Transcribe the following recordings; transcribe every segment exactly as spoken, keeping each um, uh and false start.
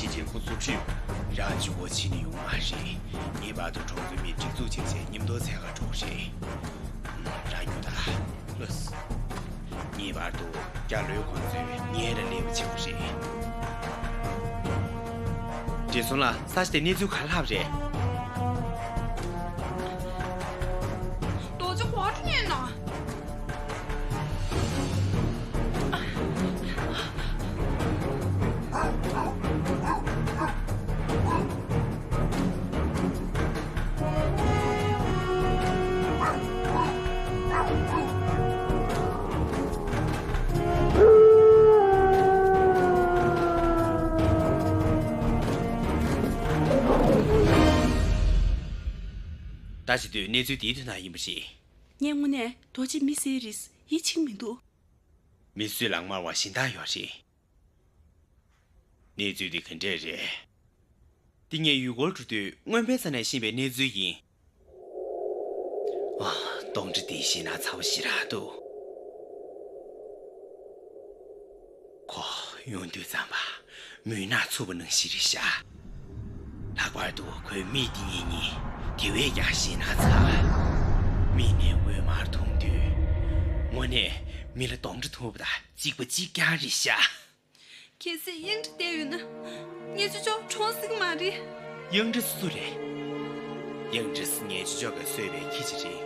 ཕྱི་རྒྱལ་ཁོ་ཚོ་ཁྲིད། རང་གཅིག་པོ་ཕྱིན་ནས་ཡོང་མ་རེད། ངེས་པར་དུ་གྲོང་ཚོའི་མི་སྒྲིག་འཛུགས་བྱས་བྱས་མཉམ་དུ་འཚོལ་ག་འགྲོ་གི་རེད། རང་རྒྱུགས་དང་། ལགས་སོ། ངེས་པར་དུ་རྒྱ་ལོས་ཁོང་ཚོས་ངའི་ར་ལས་པ་བྱེད་དགོས་རེད། བགྲེས་སོང་ལགས། ས་ཆ་དེ་གནས་ཚུལ་ག་རེ་ལྷག་པ་རེད། རྡོ་རྗེ་ག་པར་ཡིན་ན། ད་བྱེད་དུས་གནས་ཚུལ་འདིའི་དོན་དག་ཡིན་པ་རེད། ངས་དངོས་གནས་རྡོ་རྗེ་མི་བསད་རེད། ཡིད་ཆེས་མི་འདུག་མི་གསོད་ལག་དམར་བ་གཞན་དག་ཡོད་རེད། གནས་ཚུལ་འདི་ག་འདྲས་རེད། འདི་ངས་ཡུལ་སྐོར་འགྲོ་དུས་སྔོན་པའི་ས་ནས་ཤེས་པའི་གནས་ཚུལ་ཡིན། ཨ། གདོན་འདྲེ་འདི་ཞེད་སྣང་ཚ་བོ་ཞེ་དྲག་འདུག་ཁོ་ཡོང་དུས་ཙམ་པ་མུན་ནག་འཚུབ་པ་ནང་བཞིན་རེད་ཤག་ལྷག་པར་དུ་ཁོའི་མིག་འདི་གཉིས་ནི་དེ་བས་ཀྱང་ཞེད་སྣང་ཚ། མིག་ནས་འོད་དམར་མཐོང་དུས། དངོས་གནས་མི་ལ་གདོན་འདྲེ་ཐུག་པ་དང་གཅིག་པ་གཅིག་རྐྱང་རེད་ཤག་གལ་སྲིད་གཡང་འདྲེ་བསྡད་ཡོད་ན། ངའི་ཅོ་ཅོ་གྲོངས་སྲིད་ཀྱི་མ་རེད། གཡང་འདྲེ་སུ་རེད། གཡང་འདྲེ་ངའི་ཅོ་ཅོ་གིས་གསོས་པའི་ཁྱི་ཅིག་རེད།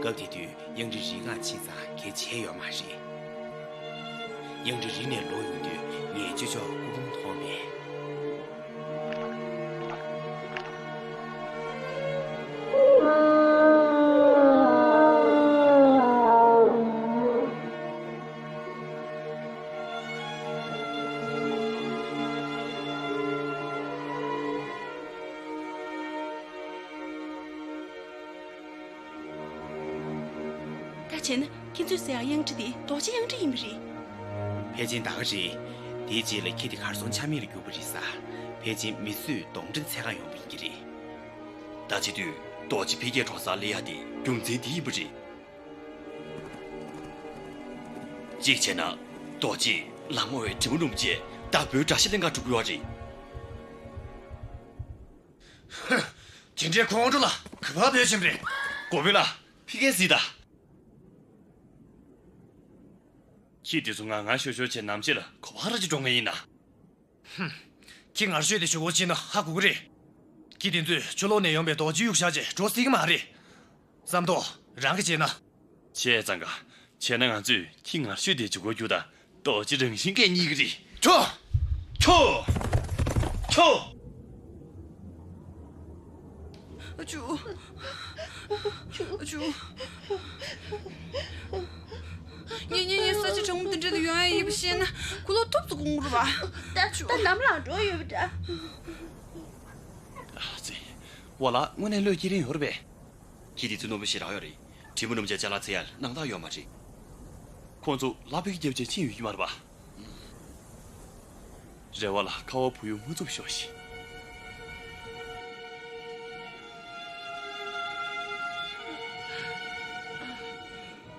སྐབས་དེ་དུས་གཡང་འདྲེ་རི་སྒང་ཕྱིན་ཙང་གལ་ཆེ་ཡོད་མ་རེད། གཡང་འདྲེ་རི་ནས་ལོག་ཡོང་དུས་ངའི་ཅོ་ཅོ་སྐུ་ཕུང་མཐོང་བས། ད་བྱས་ན་ཁྱེད་ཚོས་ཟེར་ཡག་གཡང་འདྲེ་འདི་རྡོ་རྗེ་གཡང་འདྲེ་ཡིན་པ་རེད། ཕལ་ཆེར་ད་ག་རེད། དེའི་རྗེས་ལ་ཁྱི་དེ་གར་སོང་ཆ་མེད་ལ་གྱུར་པ་རེད་ས། ཕལ་ཆེར་མི་གསོད་གདོན་འདྲེ་འཚོལ་ག་ཡོང་བ་ཡིན་གྱི་རེད། ད་བྱེད་དུས་རྡོ་རྗེ་འཕེལ་རྒྱས་གྲོང་གསར་སླེབས་ཡག་དེ་རྒྱུ་མཚན་འདི་ཡིན་པ་རེད། གཅིག་བྱས་ན། རྡོ་རྗེ་ལག་དམར་བའི་དྲི་མ་སྣུམ་བྱས་བདག་པོའི་དགྲ་ཤ་ལེན་ག་འགྲོ་གི་ཡོད་རེད། ཧུ། དེ་འདྲའི་ཁོང་ཁྲོ་ལ་ག་པར་བུད་ཕྱིན་པ་རེད། གོ་བོད་ལ་ཕི་ཀའི་སི་ད། ཁྱི་དེ་ཚོ་ང་ང་ཤོ་ཤོ་བྱས་ནམ་ཕྱེད་ལ་ག་པར་ཅིག་འགྲོ་ངེས་ཡིན་ན། ཧུམ། ཁྱི་ངར་ཤོས་དེ་ཞུ་སྒོ་ཕྱིན་ན་ཧ་གོ་གི་རེད། ཁྱི་དེ་ཚོས་ཕྱི་ལོགས་ནས་ཡོང་པའི་རྡོ་རྗེ་གཡུག་བཞག་བྱས་འགྲོ་སྲིད་ཀྱི་མ་རེད། ཟམ་ཏོག་རང་གིས་བྱས་ན། བྱས་ཙང་ག་བྱས་ན་ང་ཚོས་ཁྱི་ངར་ཤོས་དེ་ཞུ་སྒོ་རྒྱུག་དང་རྡོ་རྗེ་རང་བཞིན་གྱིས་རྙེད་ཀྱི་རེད། ཁྱོ། ཁྱོ། ཁྱོ། ཨ་ཅུ། ཨ་ཅུ། ངེད་གཉིས་གཉིས་ས་ཆ་གྲང་མོ་འདི་འདྲ་དུ་ཡོང་ཡ་ཡིན་པ་ཤེས་ན་ཁོ་ལོ་ཐུབ་ཙམ་དགོངས་རུ་བ། ད་ད་ལམ་ལ་འགྲོ་ཡོད་པ་འདྲ། ཨ་ཙི། ཝ་ལ་དངོས་གནས་བློས་སྐྱེལ་རིན་ཡོད་རེད་པས། ཁྱི་དེ་ཚོ་རྣོན་པོ་ཞེ་དྲག་ཡོད་རེད། དྲི་མ་སྣུམ་བྱས་ཅ་ལག་འཚོལ་ཡ་ལ་སྣང་དག་ཡོད་མ་རེད། ཁོང་ཚོ་ལ་ཕུག་རྒྱབ་ཆ་ཕྱིན་ཡོད་ཀྱི་མ་རེད་པ། རེ་བ་ལ་ཁ་བ་བུ་ཡུག་མ་འཚུབ་ཤོག་ཤིག་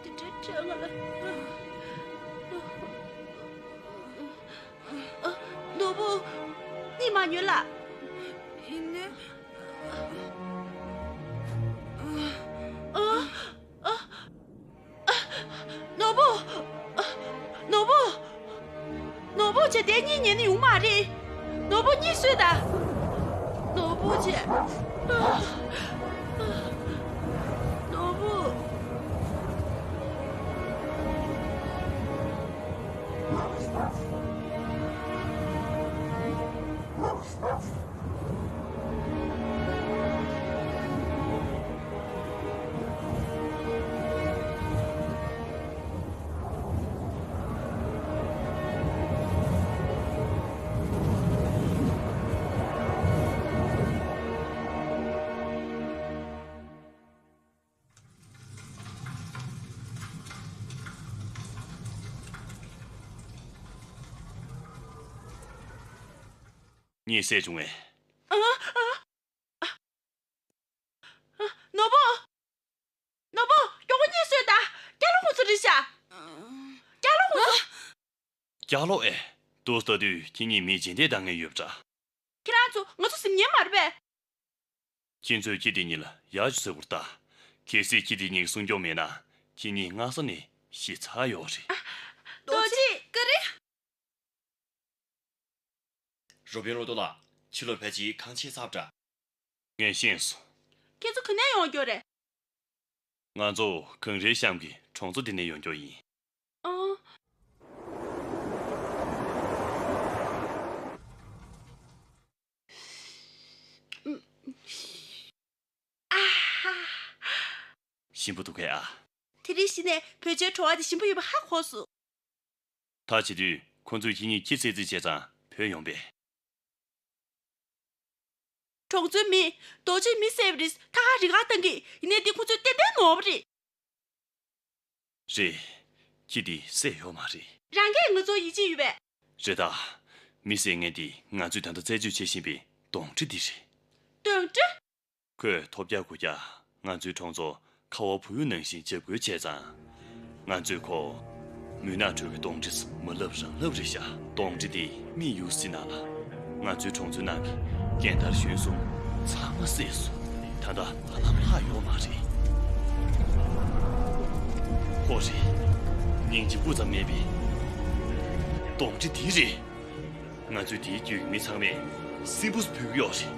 དེ་འདྲའི་དྲན་ང་ལ། ཨ། ནོར་བུ། གཉིད་མ་ཉོན་ལ། ཡིན་ནའི། ཨ། ཨ། ནོར་བུ། ནོར་བུ། ནོར་བུ་བྱས་དེ་གཉིད་ཉལ་ནི་ཡོང་མ་རེད། ནོར་བུ་གཉིད་སོས་ད། ནོར་བུ་བྱས། ནོར་བུ། གཉིད་སད་བྱུང་ངས། ཨ། ཨ། ཨ། ནོར་བུ། ནོར་བུ། མགྱོགས་པོ་གཉིད་སད་ད། སྐྱག་ལོ་ཁུག་ཚར་རེད་ཤག་སྐྱག་ལོ་ཁུག་ཚར། སྐྱག་ལོ་ཨེ། དུས་ལྟ་དུས་ཁྱེད་གཉིས་མི་རྗེས་འདེད་བཏང་མཁན་ཡོད་པ་འདྲ། ཁྱེད་རང་ཚོ་ང་ཚོ་གཟིམ་ཉན་མ་རེད་པས། ཁྱེད་ཚོས་ཁྱི་དེ་གཉིས་ལ་ཡག་ཅིག་བཟོ་དགོས་རེད་ད། གལ་སྲིད་ཁྱི་དེ་གཉིས་ཀྱིས་སྲུང་སྐྱོབ་མེད་ན། ཁྱེད་གཉིས་སྔ་ས་ནས་ཤི་ཚར་ཡོད་རེད། རྡོ་རྗེ། ཀ་རེ། རོ་བིན་རོ་ཏོ་ལགས། ཕྱི་ལོགས་ཕལ་ཆེར་གངས་ཆད་ཚར་བ་འདྲ། ངས་ཤེས་སོང་། ཁྱེད་ཚོ་ག་ནས་ཡོང་རྒྱུ་རེད། ང་ཚོ་གངས་རིའི་གཤམ་གྱི་གྲོང་ཚོ་འདི་ནས་ཡོང་རྒྱུ་ཡིན། ཨང་། ཨ་ཧ། ཞིམ་པོ་འདུག་གས་ཨ། དེ་རིང་གཞི་ནས་བོད་ཆས་བྲོ་བ་དེ་ཞིམ་པོ་ཡོད་པ་ཧ་གོ་སོང་། ད་བྱེད་དུས་ཁོ་ཚོས་ཁྱེད་གཉིས་ཁྱི་བསད་རྩིས་བྱས་ཙང་བྲོས་ཡོང་པས། གྲོང་ཚོའི་མི། རྡོ་རྗེས་མི་བསད་པ་རེད། ད་ག་རེ་ག་བཏང་གི། ཡིན་ནའི་འདི་ཁོ་ཚོས་ཏན་ཏན་ནོར་བ་རེད། རེད། ཁྱི་འདི་བསད་ཡོད་མ་རེད། རང་གིས་ང་ཚོར་ཡིད་ཆེས་ཡོད་པས། རེད་ད། མི་བསད་མཁན་འདི་ང་ཚོས་ད་ལྟ་རྩད་གཅོད་བྱེད་བཞིན་པའི་གདོན་འདྲེ་འདི་རེད། གདོན་འདྲེ། ཁོས་ཐོབ་རྒྱག་རྒུ་རྒྱག་ང་ཚོའི་གྲོང་ཚོ་ཁ་བ་བུ་ཡུག་ནང་བཞིན་འཇབ་རྒོལ་བྱས་ཙང་། ང་ཚོས་ཁོ་མུན་ནག་ཁྲོད་ཀྱི་གདོན་འདྲེས་མ་ལབ་རང་ལབ་རེད་ཤག་གདོན་འདྲེ་དེ་མི་ཡུལ་སྲིད་ནང་ལ་ང་ཚོའི་གྲོང་ཚོའི་ནང་གི་རྒན་དར་གཞོན་གསུམ་ཚང་མ་བསད་སོང་། ད་ལྟ་ཧ་ལམ་ལྷག་ཡོད་མ་རེད། ཁོ་རེད། སྙིང་རྗེ་སྤུ་ཙམ་མེད་པའི་གདོན་འདྲེ་དེ་རེད། ང་ཚོའི་དེའི་རྒྱུད་ཀྱི་མི་ཚང་མས་སྲིན་བུ་ཕུལ་གྱི་ཡོད་རེད།